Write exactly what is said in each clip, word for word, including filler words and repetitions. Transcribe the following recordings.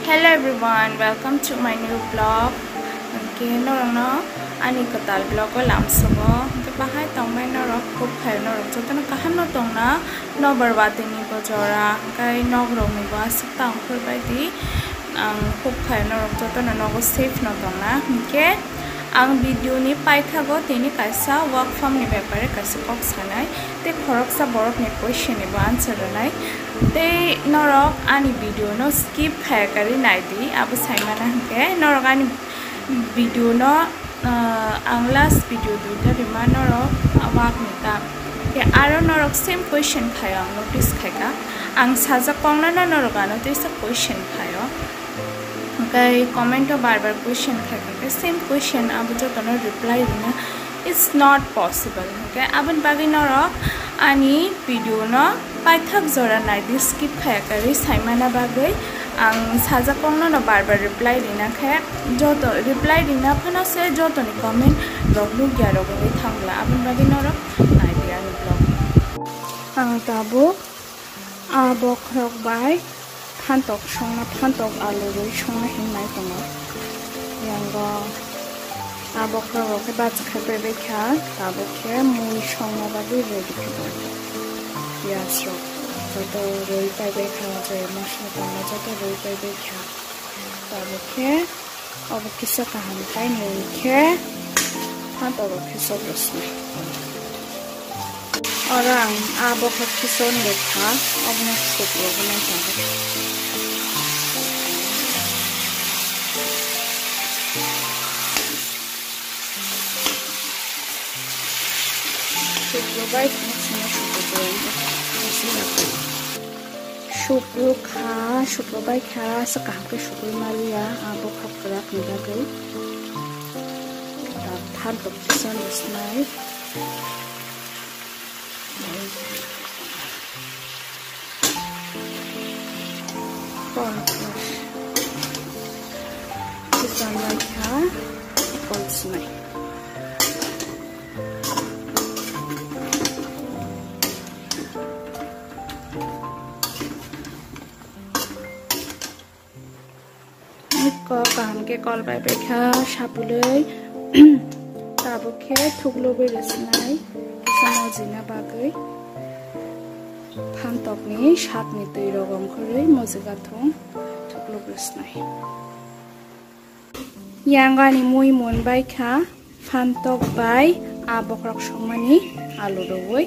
Hello everyone, welcome to my new vlog. Hwnkhe norokno ani kwtal vlog o lamsogo. Hwnkhe bahai tongbai norok, khub khayo norok jotono kaham no tongna, nobar watwi ni bo jora, hwnkhe nok rok ni bo aswk ta ongkhor bai di. Ang khub khayo norok jotono nogo safe no tongna. Hwnkhe ang video ni paithago tini kaisa work from ni bepare kaisa kok sanai, tei khoroksa borok ni question ni bo answer rwnai. Tei norok ani video no skip khaya karwi nai di, abo sai mano hwnkhe norok ani video no, ah, ang last video duita rima norok awak ni ta. Khe aro norok same question khayo, ang notice khaika. Ang sajak kongna no norok ano teisa question khayo. Hwnkhe comment o bar bar question khaika, khe same question abo jotono reply rina it's not possible. Hwnkhe aboni bagwi norok ani video no paithak jora naidi, skip khaya karwi saimana bagwi. Ang sajak kongno no bar bar reply rina khe, joto reply rina phano se jotoni comment rok nukya rok wngwi thangla, aboni bagwi norok naidi ani vlog. Ang tabuk a bokhorok bai phantok songna, phantok alu rwi songna hinwi nai tongo. Yango a bokhorok rok khe bacha khai pai bai kha, tabuk khe mui songna bagwi ready khe tongo. Piyaj rok joto rwi pai bai kha, je masala tongo joto rwi pai bai kha. Tabuk khe obo kisa kaham khai nini khe phantok rok khe sok rw sinai. Oro ang a bokhorok khe son rw kha, obono sok rw nai tabuk. Sok rw bai tongma simi sok rw bai. Sukru kha, sukru bai kha, aswk kaham khe sukru maliya, a bokhorok kwrak ni bagwi. Than tok kisa rw sinai. Kisa bai kha, kol sinai. Iko kaham khe kol bai bai kha sapului. Tabuk khe thuklubui rw sinai kisa mojina bagwi. Phantok ni sak ni twi rok ongkhorwi mojiga thung thuklubui rw sinai. Yang ani mui mun bai kha. Phantok bai a bokhorok songmani alu rwui.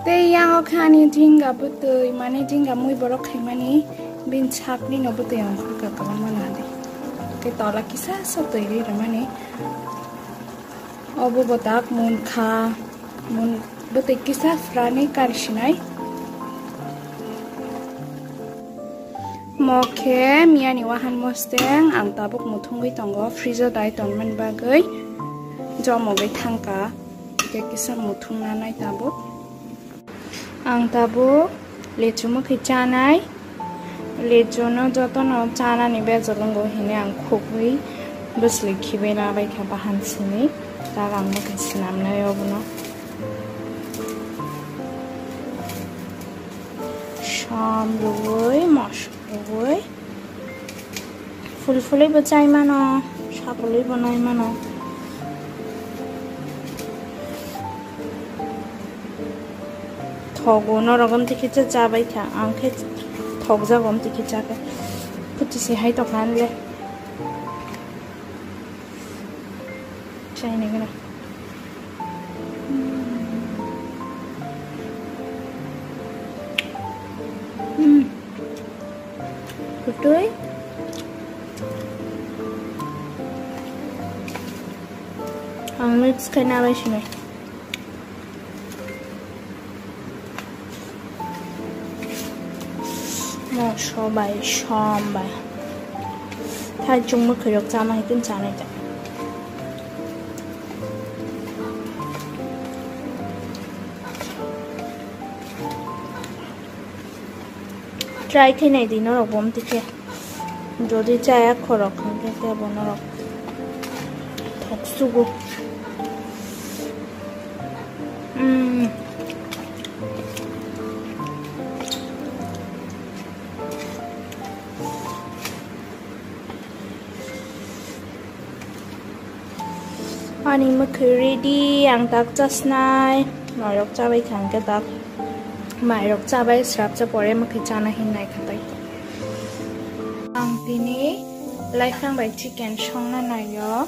Tei yang o khe ani jinga bwtwi, mane jinga mui borok khaimani, bini sakni no bwtwi ang khorka kwbangma nadi. Tei tola kisa sa twi ri rwmani. Obo bwtak mun kha, mun bwtwi kisa phrani kari sinai. Mo khe miyani wahan mosteng ang tabuk muthungwi tongo, freeze o dai tongmani bagwi jomogwi thangkha, hwnkhe kisa muthung nanai tabuk. Ang tabuk lechu mwkhwi chanai, lechu no jotono chanani bejal wngo hwnwi ang khukwi bwsli khibai labaikha bahan simi, tak ang mwkhwi swnamnai obono. Som rwui, mosok rwui, ful fului bo chai mano, sapului bo nai mano. Thogo norok omtwi khe cha, cha bai kha, ang khe thokjago omtwi khe cha khe. Phuti se hai tokha anle. Chaini gana. Hmm. Kutui. Ang mix khaina bai sinai. Moso bai, som bai. Thai chwng mwkhwirok chama hai khe chanai ta. Try khe nai di norok bo omtwi khe. Jodi chaya khorok hwnkhe khe bo norok thok sugo. Mm. Ani mwkhwi ready, ang tak chasnai. Mairok chabai kha hwnkhe tak. Mairok chabai srapsa pore mwkhwi chana hinwi naikha tai. Ang tini laifang bai chicken songna naio.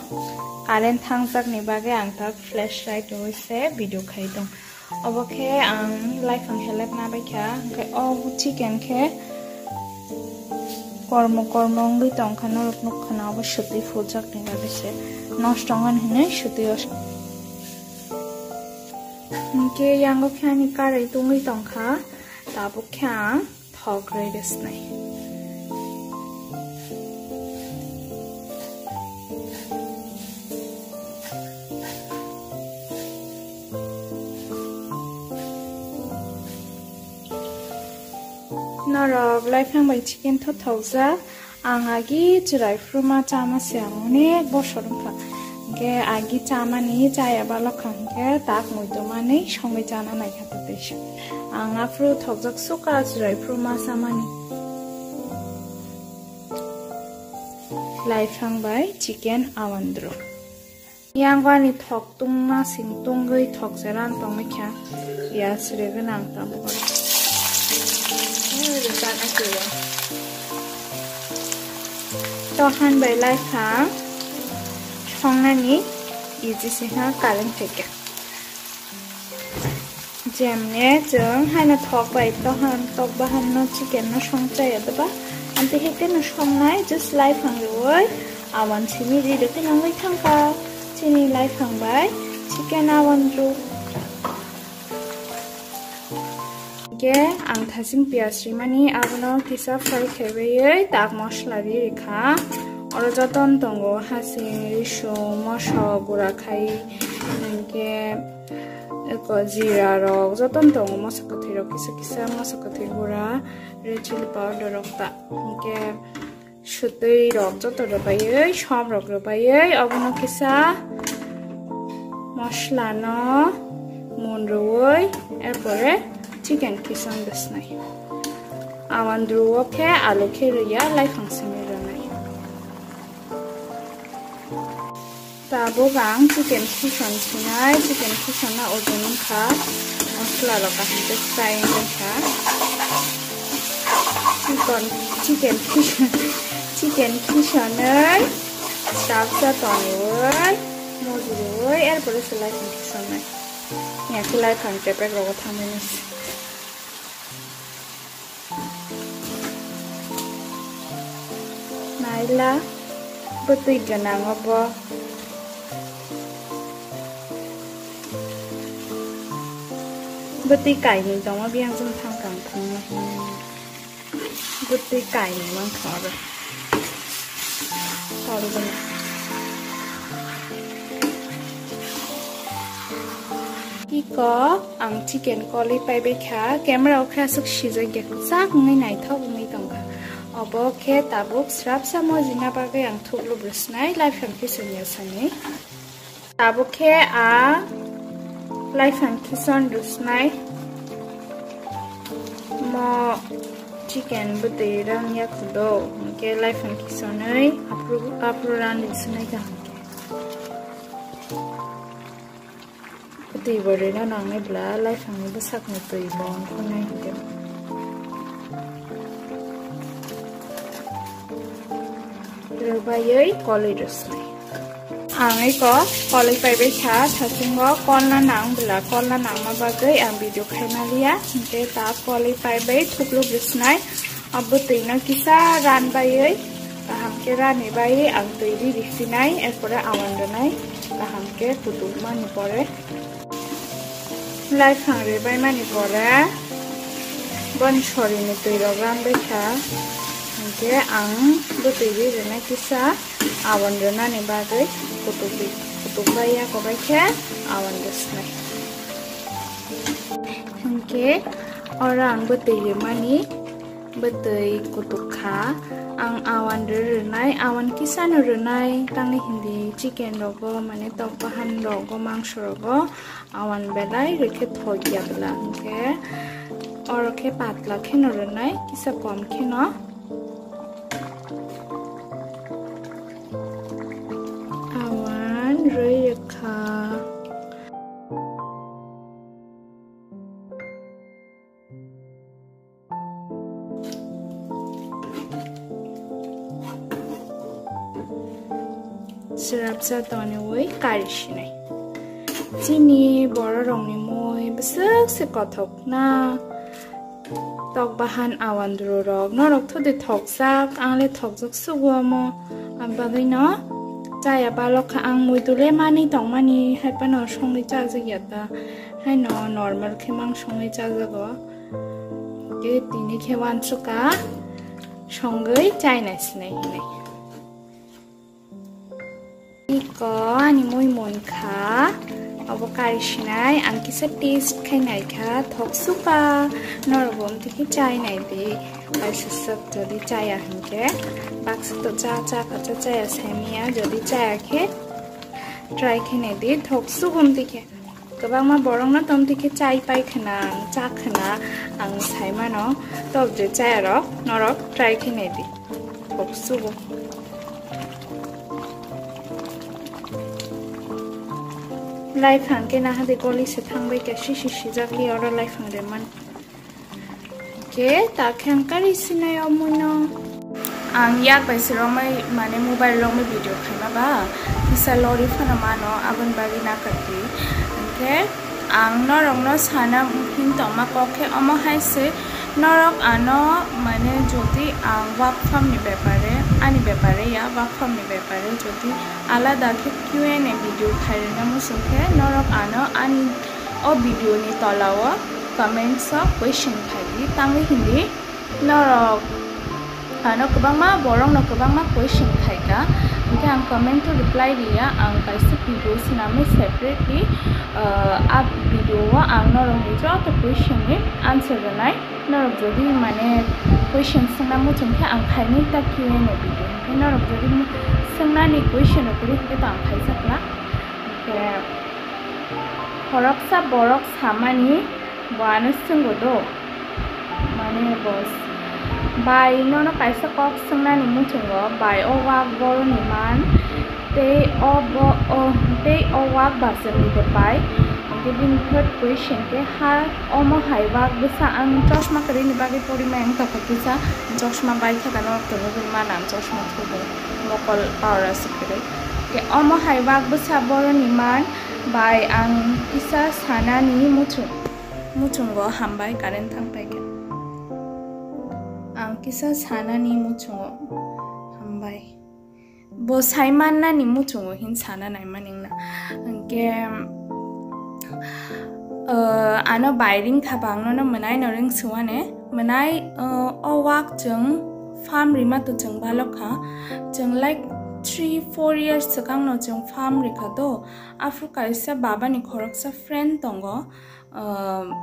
Current thangjakni bagwi ang tak flashlight rwui se video khai tong. Obo khe ang laifang helep na bai kha, hwnkhe o chicken khe kormo kormo wngwi tong kha, norok nuk kha na obo swtwi fuljak ni bagwi se nosto wng mani hinwi swtwi o. Hwnkhe yango khe ani karai tungwi tong kha, tabuk khe ang thok rwi rwsnai. Norok laifang bai chicken tho thokjak. Ang agi chwrai phuru ma chama se ang onek bosor wngkha. Hwnkhe agi chamani chaya balokha hwnkhe tak muitu manwi songwi chana naikha tei se. Ang aphuru thokjak sukha chwrai phuru ma chamani. Laifang bai chicken awandru. Yang ani thok tungma sing tungwi thok se ran tongwi kha. Piyaj rwgwna ang tabuk. Rwgwna khe. Tohan bai laifang songnani easy se ha, current phaikha. Jemne chwng haino thok bai tohan, tok bahan no chicken no song chaya doba. Amtwi hete no songnai, just laifang rwui awan simi ri rwkhe nangwi thangkha. Chini laifang bai chicken awan ru. Hwnkhe ang thasing piyaj rimani abono kisa fry khaiwi tak mosla ri rikha. Oro joton tongo hasing, risum, moso, gura khai, hwnkhe eko jira rok joton tongo, moso kwthwi rok kisa kisa, moso kwthwi gura, red chili powder rok ta, hwnkhe swtwi rok joto rwbaiwi, som rok rwbaiwi, obono kisa mosla no mun rwui, erpore chicken kison rwsnai. Awandru o khe alu khe rwya, laifang simi rwnai. Tabuk ang chicken kison sinai, chicken kison no ojon wngkha, mosla rok kaham khe fry wngkha. Chicken, chicken kison, chicken kisonwi chapsa toniwi mojriwi, erpore se laifang kisonwi. Yakhe laifang kepek rogo thangmani. Naila bwtwi gwnang obo. Bwtwi kainwi tongo, biyang chwng thang kang thangma. Bwtwi kainwi mankha oro. Iko ang chicken kolwi paibai kha, camera o khe aswk sijak ya, kwchak wngwi naithok wngwi tongkha. Obo khe tabuk srapsa mojina bagwi ang thuklup rwsnai, laifang khe swngyasani. Tabuk khe a laifang kison rwsnai. Mo chicken bwtwi rang ya khudo, hwnkhe laifang kisonwi aphuru, aphuru ran rwsnai kaham khe. Twi bo rwna nangnai bwla, laifangni bwsakni twi bo ongkhornai hwnkhe. Rwbaiwi kolwi rwsnai. Ang eko kolwi paibai kha, thasingo kolna nang bwla, kolna nangma bagwi ang video khaima liya, hwnkhe ta kolwi paibai thukluk rwsnai. Abo twino kisa ran baiwi, kaham khe rani baiwi ang twi ri riksinai, erpore awan rwnai, kaham khe kutukmani pore. Laifang ribaimani pore boni sorini twi rok ran bai kha, hinkhe ang bwtwi ri rwnai kisa awan rwnani bagwi kutuk, kutuk bai ya, kobai khe awan rwsnai. Hinkhe oro ang bwtwi rimani bwtwi kutuk kha. Ang awan rw rwnai, awan kisano rwnai, tamni hindi chicken rogo, mane tok bahan rogo, mangso rogo awan belai rwkhe thok ya bwla. Hinkhe oro khe patla kheno rwnai, kisa kom kheno. Awan rwi rwkha. Srapsa toniwi kari sinai. Chini bororokni mui bwswk se kothokna. Tok bahan awandru rok norok thudi thokjak, ang le thokjak sugo omo. Ang bagwi no chaya balok kha, ang mui dule mani tongmani hai phano songwi chajak ya ta. Haino normal khe mang songwi chajago. Ke tini khe wansukha songwi chaina sinai hinwi. Iko ani mui mon kha, obo kari sinai, ang kisa taste khai nai kha, thok supa, norok bo omtwi khe chai nai di, kaisa swk jodi chaya hinkhe, baksa to cha cha kha cha chaya saimanya, jodi chaya khe try khai nai di, thok sugo omtwi khe. Kwbangma borokno tomtwi khe chai pai khwna, ang cha khwna, ang sai mano. Tok je chayarok norok try khe nai di. Kok sugo. Laiphang khe nahadi goli se thangbai khe sisi sijak khe oro laiphang reman. Ke ta khe ang kari sinai o muino. Ang yak bai se romwi mane mobile romwi video khaima ba kisa lori phano mano, aboni bagwi nakardi. Hwnkhe ang norokno sana hin tongma kok khe omo hai se, norok ano mane jodi ang work from ni bepare, ani bepare ya, work from ni bepare jodi alada khe Q and A video khairina muchung khe norok ano ani o video ni tola o comments o question khai di, tangwi hindi norok ano kwbangma borok no kwbangma question khai ka, hwnkhe ang comment o reply riya, ang kaisa video swnamwi separately, ah, a video o ang norok ni joto question ni answer rwnai. Norok jodi mane question swngna muchung khe ang khainai ta Q and A video, hwnkhe norok jodi mu-, swngnani question rok kwrwi hwnkhe to ang khaijak na. Hwnkhe khoroksa borok samani bo ano swngo do, mane bo s-, bai nono kaisa kok swngnani muchungo, bai o wak boroni man tei o bo-, o, tei o wak bachwrni de pai? Hwnkhe bini third question khe ha omo hai wak bwsa, ang chosma kwrwini bagwi pori maya wngkha kisa, chosma bai khe norok to nugwi mano ang chosma thugo, mokol power aswk kwrwi. Khe omo hai wak bwsa boroni man bai ang kisa sanani muchung, muchungo hambai current thang paikha. Ang kisa sanani muchungo hambai. Bo sai mannani muchungo hin sana naimani wngna. Hwnkhe, uh, ano bai ring kha ba ang nono mwnai no ring suwane. Mwnai, uh, o wak chwng farm rima to chwng balok kha. Chwng like three, four years swkang no chwng farm rikha do. Aphuru kaisa baba ni khoroksa friend tongo. Um,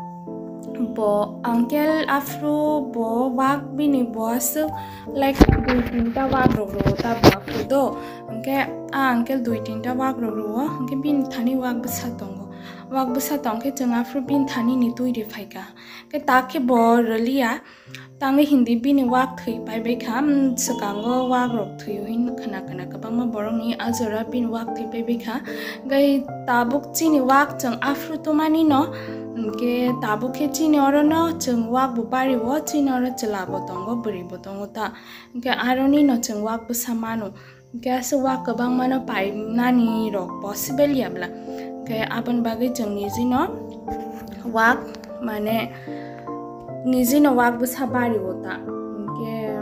bo uncle aphuru bo wak bini bo aswk like dui tinta wak rok rwo ta bo aphuru do. Hwnkhe a uncle dui tinta wak rok rwo, hwnkhe bini thani wak bwsa tongo. Wak bwsa tongkhe chwng aphuru bini thani ni twi ri phaikha. Hwnkhe ta khe bo rwliya. Tangwi hindi bini wak thwi paibai kha, mm, swkango wak rok thwio hin khwna khwna kwbangma borokni ajora bini wak thwi paibai kha. Gai tabuk chini wak chwng aphuru tumani no, hwnkhe tabuk khe chini oro no chwng wak bo bari o, chini oro chwla bo tongo, bwrwi bo tongo ta, hwnkhe aroni no chwng wak bwsa mano. Hwnkhe aswk wak kwbangmano painani rok possible ya bla. Hwnkhe aboni bagwi chwng nijino wak, mane, nijino wak bwsa bari o ta. Hwnkhe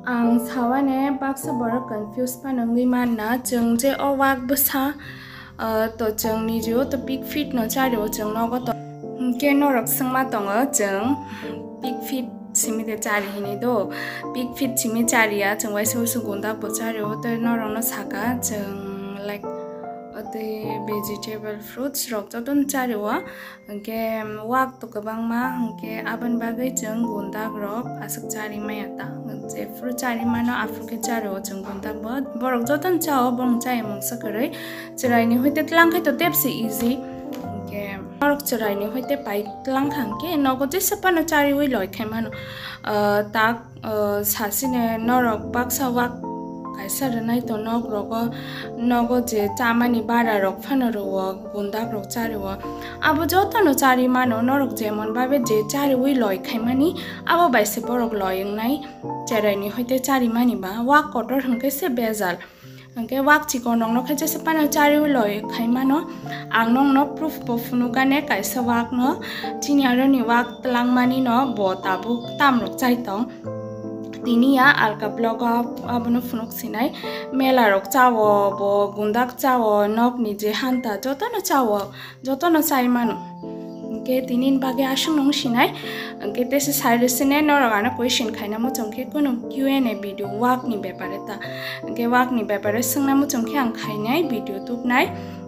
ang sawane baksa borok confuse phano wngwi manna, chwng je o wak bwsa, ah, to chwng nijio to pig feed no chario chwng nogo to. Hwnkhe norok swngma tongo chwng pig feed simi de chari hini do. Pig feed simi chari ya, chwng waisa waisa gundak bo chari o, tei norok no saka chwng, like, o tei vegetable fruits rok jotono chari o. Hwnkhe wak to kwbangma, hwnkhe aboni bagwi chwng gundak rok aswk chari maya ta. Jephuru chari mano, aphuru khe chari o chwng gundak bo. Borok jotono cha o, borok chaya mungsa kwrwi. Chwraini hoite tlang khai to tepsi easy. Hwnkhe norok chwraini hoite pai tlang kha hwnkhe nogo jesa phano chariwi loi khai mano. Ah, tak, ah, sasine norok baksa wak kaisa rwnai to nok rogo, nogo je chamani bara rok phano rwo, gundak rok chario. Abo jotono chari mano, norok jemon babe je chariwi loi khaimani, abo bai se borok loi wngnai. Chwraini hoite chari mani ba wak kotor hwnkhe se bejal. Hwnkhe wak chikonrokno khe jesa phano chariui loi khai mano. Ang nokno proof bo phunukgane kaisa wakno. Chini aroni wak twlangmani no bo tabuk tamrok chai tong. Tini ya alka vlog o abono phunuk sinai. Mela rok chao, bo gundak chao, nokni je hanta jotono chao, jotono chai mano. Hwnkhe tini bagwi aswk nung sinai. Hwnkhe tesa sai rw sine norok ano question khaina muchung khe kunu Q and A video wakni bepare ta. Hwnkhe wakni bepare swngna muchung khe ang khainai video tubnai.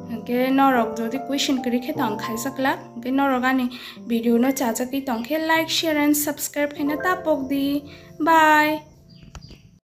Hwnkhe norok jodi question kwrwi khe to ang khaijak glak. Hwnkhe norok ani video no chajagwi tong khe like, share and subscribe khaina ta pok di. Bye.